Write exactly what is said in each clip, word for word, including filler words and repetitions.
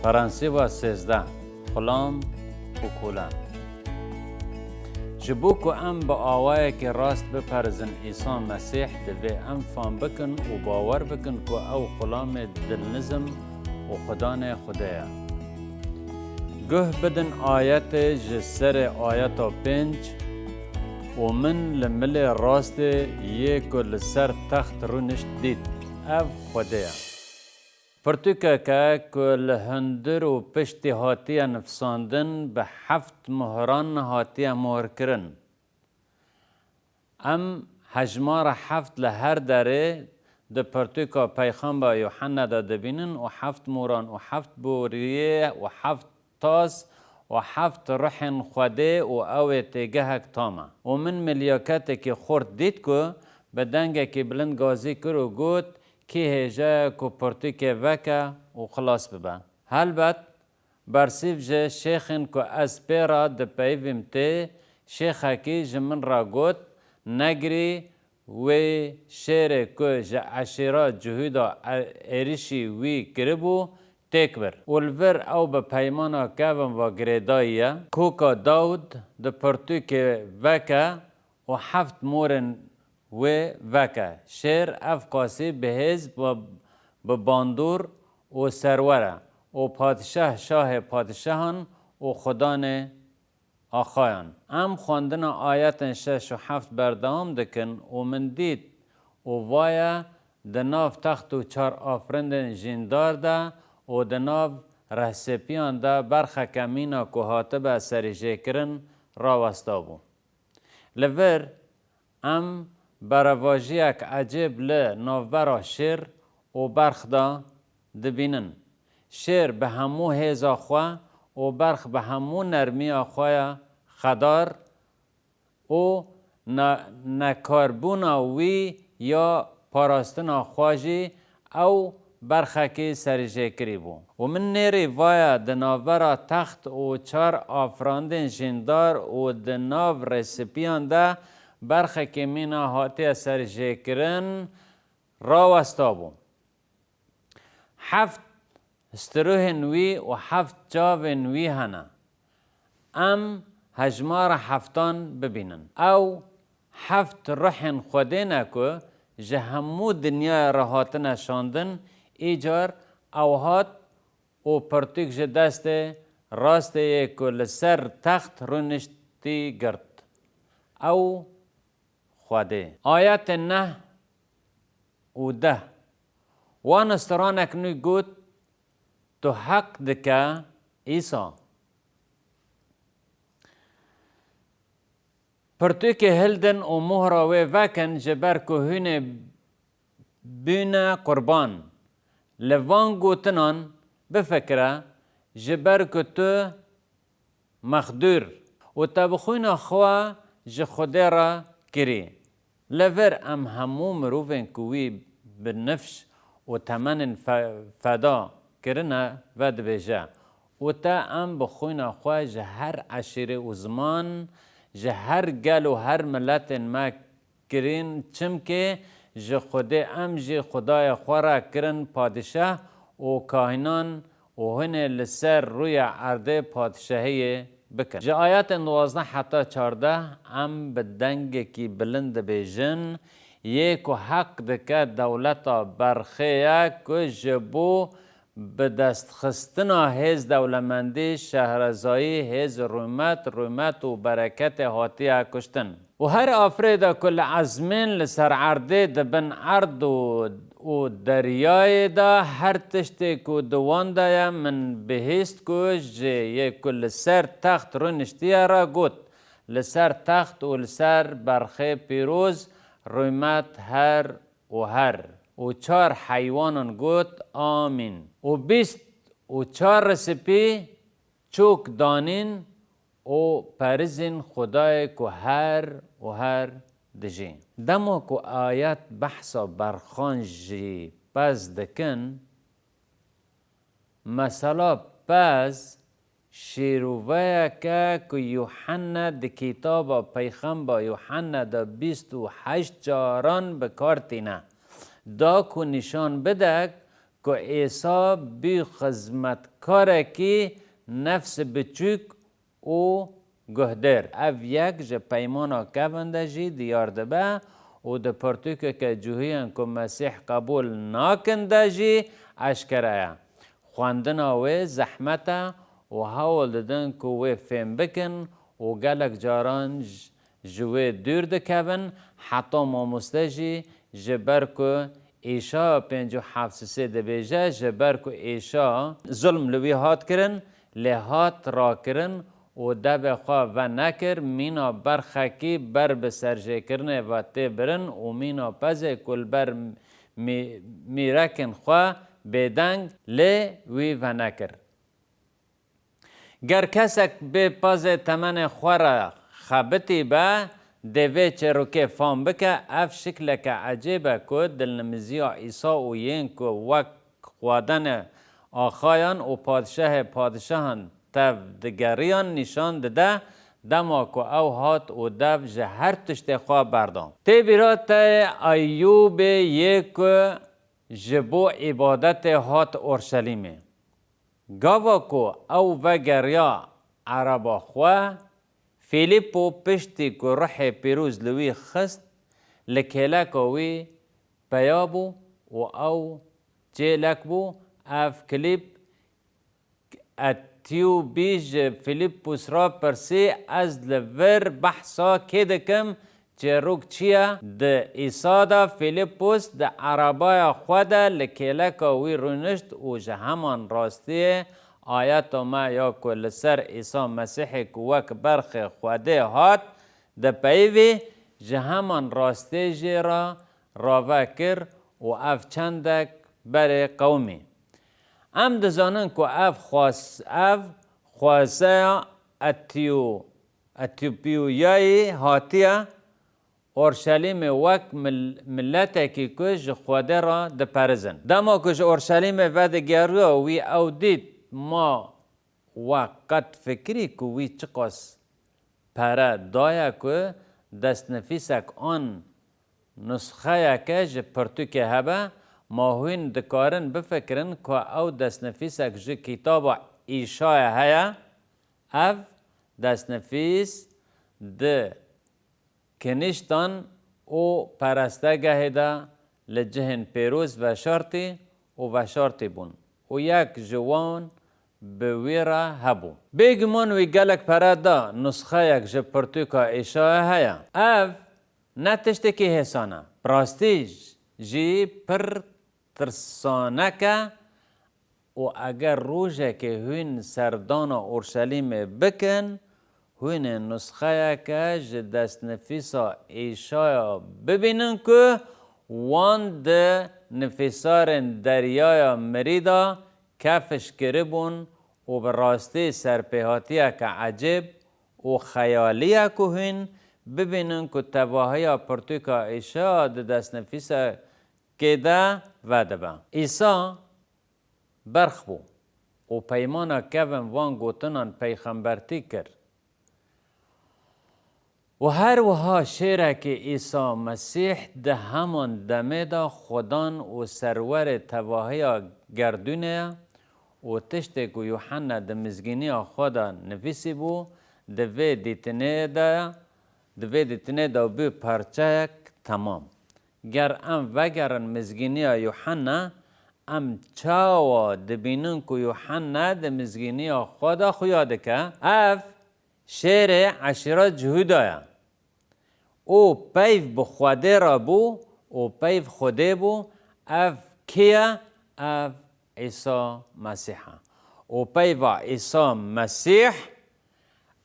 Prensîba sêzdeh, xulam û kûlan. Ji bo ku em bi awayekî rast biperizin Îsa Mesîh, divê em fam bikin û bawer bikin ku ew xulamê dilnizm û Xudanê Xwedê ye. Guh bidin ayetê ji serê ayeta pênc, û min li milê rastê yê ku li ser text rûnişt dît. Ev Xwedê ye. Pirtûkeke ku li hundir û piştî hatiye nifsandin, bi heft muhran hatiye muhirkirin. Em hejmara heft li her derê di pirtûka Peyxamba Yuhanna de dibînin û heft moran û heft boriyê û heft tas û heft ruhên Xwedê û ew ê têgehek tam e. Û min milyaketekî xurt dît ku bi dengekî bilind gazî kir û got, Kî hêja ye ku pirtûkê veke û xilas bibe? Helbet, bersîv ji şêxên ku ez pê re dipeyivîm tê, şêxekî ji min re got, Negirî, wê şêrê ku ji eşîra Cihûda e-, êrişî wî kiribû, têk bir. Û li vir ew bi peymana kevin ve girêdayî ye. Koka Dawid di pirtûkê veke û heft morên wê veke. Şêr ev qasî bi hêz, bi, bi bandor û serwer e û padişah şahê padişahan û xudanê axayan. Em xwendina ayetên şeş û heft berdewam dikin û min dît û vaye di nav text û çar afirindên jîndar de û di nav rehsepiyan de berxeke mîna ku hatibe serîjêkirin rawestibû. Li vir em berevajiyek ecêb li navbera şêr û berx de dibînin. Şêr bi hemû hêza xwe û berx bi hemû nermiya xwe ya xedar û ne-, nekarbûna wî ya parastina xwe jî ew berxekî serîjêkirî bû. Û min nêrî vaya di navbera text û çar afirandên jîndar û di nav rêsipiyan de berxekî mîna hatiye serîjêkirin rawestabû. Heft stiruhên wî û heft çavên wî hene. Em hejmara heftan bibînin. Ew heft ruhên Xwedê ne ku ji hemû dinyayê re hatine şandin, îcar ew hat û pirtûk ji destê rastê yê ku li ser text rûniştî girt. Ew Xwedê. Ayetên neh û deh. Wan stranek nû got, Tu heq dike, Îsa. Pirtûkê hildin û mohra wê vekin, ji ber ku hûn ê bûne qurban. Li van gotinan bifikire, ji ber ku tu mexdûr û te bi xwîna xwe ji Xwedê re kirî. Li vir em hemû mirovên ku wî bi nifş û temenên fe-, feda kirine vedibêje û te em bi xwîna xwe ji her eşîrê û ziman, ji her gel û her miletên me kirîn, çimkê ji Xwedê em jî Xwedayê xwe re kirin padîşah û kahînan û hûn ê li ser rûya erdê padîşahiyê bikin. Ji ayetên duwazdeh heta çardeh em bi dengekî bilind dibêjin, Yê ku heq dike dewleta berxê ye ku ji bo bidestxistina hêz dewlemendî, şehrezayî, hêz rûmet, rûmet û bereketê hatiye kuştin. Û her afirê de ku li ezmên li ser erdê di bin erd û, û deryayê de her tiştê ku di wan de ye, min bihîst ku ji yê ku li ser text rûniştiye re got, Li ser text û li ser berxê pîroz, rûmet her û her. Û çar heywanan got, Amîn. Û bîst û çar risipî çok danîn û perizîn Xwedayê ku her û her dijî. Dema ku ayet behsa berxan jî pez dikin, mesela pez şîroveyeke ku Yuhanna di kitaba Peyxemba Yuhanna de bîst û heşt caran bi kar tîne, da ku nîşan bide Ku Îsa bû xizmetkarekî nefs biçûk û guhdêr. Ev yek ji peymana kevin de jî diyar dibe û di pirtûkeke cihûyên ku Mesîh qebûl nakin de jî eşkere ye. Xwendina wê zehmet e û hewl didin ku wê fêm bikin û gelek caran ji ji wê dûr dikevin, heta mamoste jî ji ber ku Îşaya pêncî û heft sê dibêje, ji ber ku Îşa zulm li wî hat kirin, lê hat rakirin û devê xwe venekir, mîna berxekî ber bi serjêkirinê ve tê birin û mîna pezê ku li ber mî-, mîrekên xwe bêdeng lê wî venekir. Ger kesek bê pezê temenê xwe re xebitî be, dê vê çêrokê fam bike, ev şikleke ecêb e ku dilnimiziya Îsa û yên ku wek xwedanê axayan û padşahê padşahan tev digeriyan nîşan dide, dema ku ew hat û dev ji her tiştê xwe berda. Tê bîra te Eyyûbê yê ku ji bo îbadetê hat Orşelîmê. Gava ku ew vegeriya ereba xwe, Fîlîpo piştî ku Ruhê Pîroz li wî xist, li kêleka wî peya bû û ew çêlek bû. Ev Fîlîp Etîyûbî ji Fîlîpus re pirsî, Ez li vir behsa kê dikim? Çêrok çi ye? Di Îsa de Fîlîpus di erebaya xwe de li kêleka wî rûnişt û ji heman rastiyê ayeta me ya ku li ser Îsa Mesîhê ku wek berxê Xwedê hat dipeyivî, ji heman rastiyê jê re rave kir û ev çendek berê qewimî. Em dizanin ku ev xwes-, ev xwezeya Etîyo-, Etîyopiyayê hatiye Orşelîmê wek mil-, miletekî ku ji Xwedê re diperizin. Dema ku ji Orşelîmê vedigeriya wî ew dît, Ma we qet fikirî ku wî çiqas pere daye ku destnivîsek an nusxeyeke ji pirtûkê hebe? Ma hûn dikarin bifikirin ku ew destnivîsek ji kitaba Îşaya heye? Ev destnivîs di kinîştan û perestegehê de li cihên pêroz veşartî û veşartî bûn û yek ji wan bi wî re hebû. Bêguman wî gelek pere da nusxeyek ji pirtûka Îşaya heye. Ev ne tiştekî hêsan e. Bi rastî jî pir tirsanek e û eger rojekê hûn serdana Orşelîmê bikin, hûn ê nusxeyeke ji destnivîsa Îşaya bibînin ku wan di nivîsarên Deryaya Mirî de kefiş kiribûn û bi rastî serpêhatiyeke ecêb û xeyalî ye ku hûn bibînin ku tevahiya pirtûka Îşaya di destnivîsa kê de vedibe. Îsa berx bû û peymana kevin van gotinan peyxembertî kir. Û her wiha şêrekî Îsa Mesîh di heman demê de Xudan û serwerê tevahiya gerdûnê ye û tiştê ku Yuhanna di mizgîniya xwe de nivîsîbû, di vê dîtinê de, di vê dîtinê de bû parçeyek temam. Ger em vegerin mizgîniya Yuhanna, em çawa dibînin ku Yuhanna di mizgîniya xwe de xuya dike? Ev şêrê eşîra Cihûda ye û peyv bi Xwedê re bû û peyv Xwedê bû. Ev kê ye? Ev Îsa Mesîh e. Û peyva Îsa Mesîh,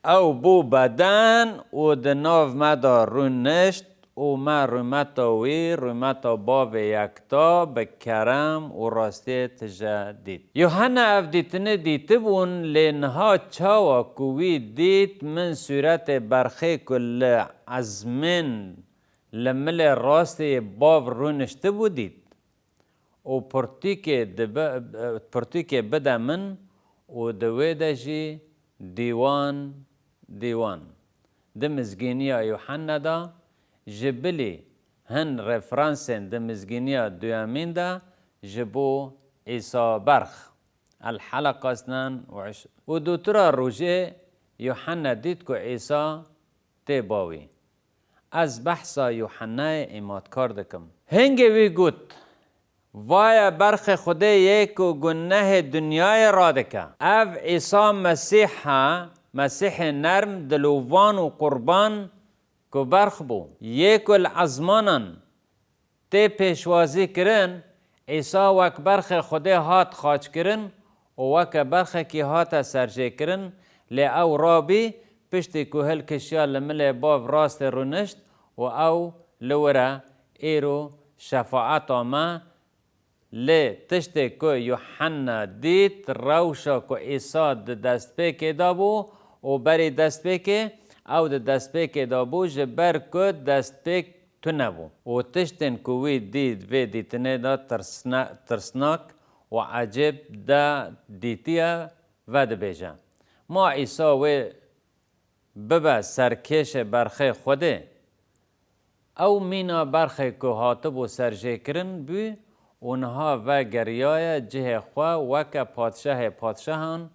ew bû beden û di nav me de rûnişt û me rûmeta wî, rûmeta Bavê Yekta bi kerem û rastiyê tije dît. Yuhanna ev dîtinê dîtibûn, lê niha çawa ku wî dît, min sûretê berxê ku li ezmên li milê rastê yê Bav rûniştibû dît. û pirtûkê dibe, pirtûkê bide min û di wê de jî dîwan, dîwan. Di mizgîniya Yuhanna de ji bilî hin referansên di mizgîniya duyemîn de ji bo Îsa berx. El-Heleqa isnan û eşrin. Û dûtira rojê Yuhanna dît ku Îsa tê ba wî. Ez behsa Yuhannayê îmatkar dikim. Hingê wî got, Vaye berxê Xwedê yê ku gunehê dinyayê radike. Ev Îsa Mesîh e, Mesîhê nerm, dilovan û qurban ku berx bû. Yê ku li ezmanan tê pêşwazî kirin, Îsa wek berxê Xwedê hat xaçkirin û weke berxekî hate serjêkirin, lê ew rabî, piştî ku hilkişiya li milê Bav rastê rûnişt û ew li wir e, îro şefaeta me. Lê tiştê ku Yuhanna dît, rewşa ku Îsa di destpêkê de bû û berî destpêkê, ew di destpêkê de bû, ji ber ku destpêk tune bû. Û tiştên ku wî dît vê dîtinê de tirsna-, tirsnak û ecêb de dîtiye, vedibêje, Ma Îsa wê bibe serkêşê berxê Xwedê? Ew mîna berxê ku hatibû serjêkirin bû û niha vegeriyaye cihê xwe weke Padşahê padşahan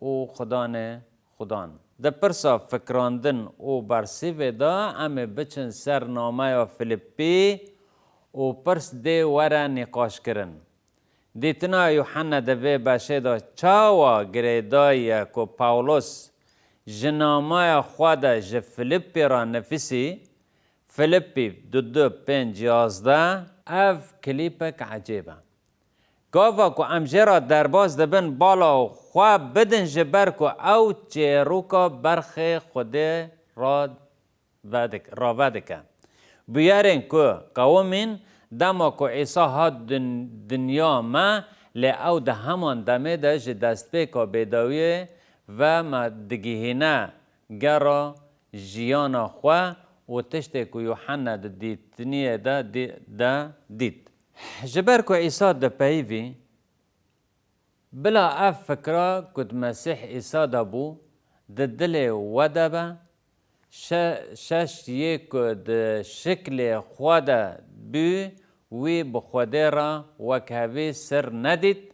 û Xudanê xudan. Di pirsa fikirandin û bersîvê de em ê biçin ser nameya Filîpî û pirs dê were nîqaşkirin. Dîtina Yuhanna di vê beşê de çawa girêdayî ye ku Pawlos ji nameya xwe de ji Filîpî re nivîsî, Filîpî du du pênc yazdeh, ev klîpek ecêb e. Gava ku em jê re derbas dibin, bala xwe bidin ji ber ku ew çêroka berxê Xwedê re vedik-, rave dike. Bûyerên ku qewimîn, dema ku Îsa hat dun-, dinya me, lê ew di heman demê de ji destpêka bêdawiyê ve me digihîne gera jiyana xwe û tiştê ku Yuhanna di dîtiniyê de dî-, de dît. Ji ber ku Îsa dipeyivî, Bila ev fikra ku di Mesîh Îsa de bû, di dilê we de be, şe-, şeş yê ku di şiklê xwe de bû, wî bi Xwedê re wekhevî sir nedît,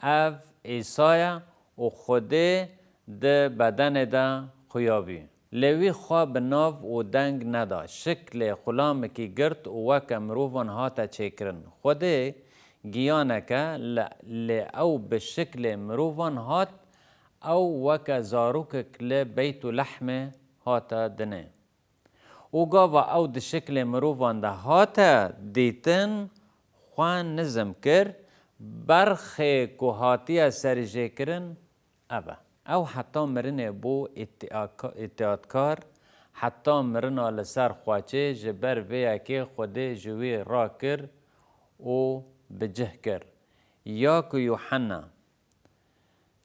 ev Îsa ye û Xwedê di bedenê de xuya bû. Lê wî xwe bi nav û deng neda. Şiklê xulamekî girt û weke mirovan hate çêkirin. Xwedê giyaneke, lê, lê ew bi şiklê mirovan hat, ew weke zarokek li Beytûlehmê hate dinê. Û gava ew di şiklê mirovan de hate dîtin, xwe nizm kir, berxê ku hatiye serjêkirin, Ev e. Ew heta mirinê bû îtiaka-, îtîatkar, heta mirina li ser xwe çê, ji ber vê yekê Xwedê ji wî rakir û bi cih kir. Ya ku Yuhanna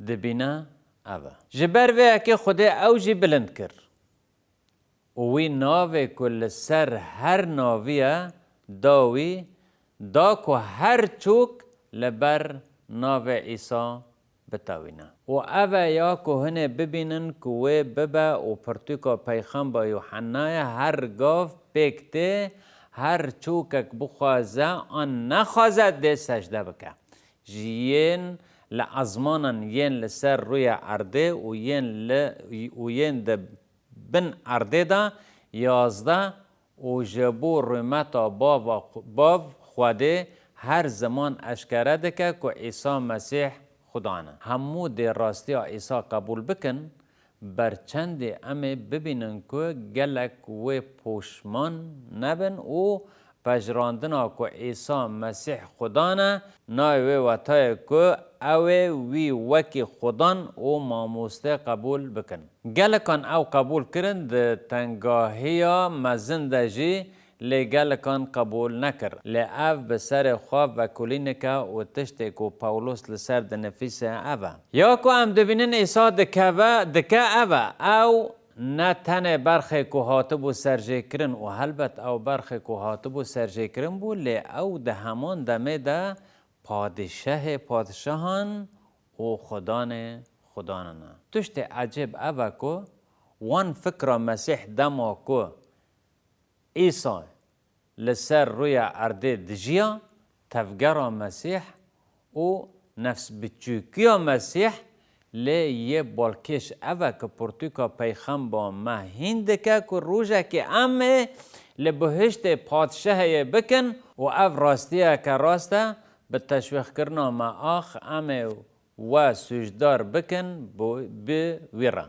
dibîne, ev e. Ji ber vê yekê Xwedê ew jî bilind kir. Û wî navê ku li ser her navî ye, da wî, da ku her çûk li ber navê Îsa bitewîne. Û ev e ya ku hinê bibînin ku wê bibe û pirtûka peyxember Yuhennayê her gav pêk tê, her çûkek bixwaze an nexwaze dê secde bike. Ji yên li ezmanan yên li ser rûyê erdê û yên li, û yên di bin erdê de yazdeh û ji bo rûmeta Bava, Bav Xwedê her ziman eşkere dike ku Îsa Mesîh Xudan e. Hemû dê rastiya Îsa qebûl bikin, ber çendê em ê bibînin ku gelek wê poşman nebin û pejirandina ku Îsa Mesîh Xudan e, nayê wê wetayê ku ew ê wî wekî Xudan û mamostê qebûl bikin. Gelekan ew qebûl kirin di tengahiya mezin de jî, lê gelekan qebûl nekir. Lê ev bi serê xwe vekolîneke û tiştê ku Pawlos li ser dinivîse ev e. Ya ku em dibînin Îsa dikeve, dike ev e. Ew ne tenê berxê ku hatibû serjêkirin û helbet ew berxê ku hatibû serjêkirin bû, lê ew di heman demê de Padîşahê padşahan û Xudanê xudanan e. Tiştê ecêb ev e ku wan fikra Mesîh dema ku Îsa li ser rûya erdê dijiya, tevgera Mesîh û nefsbiçûkiya Mesîh, lê yê balkêş ev e ku pirtûka peyxemba me hîn dike ku rojekê em ê li bihiştê padşahiyê bikin û ev rastiyeke rast e, bi teşwîqkirina me ax em ê we sûcdar bikin bi, bi wî re.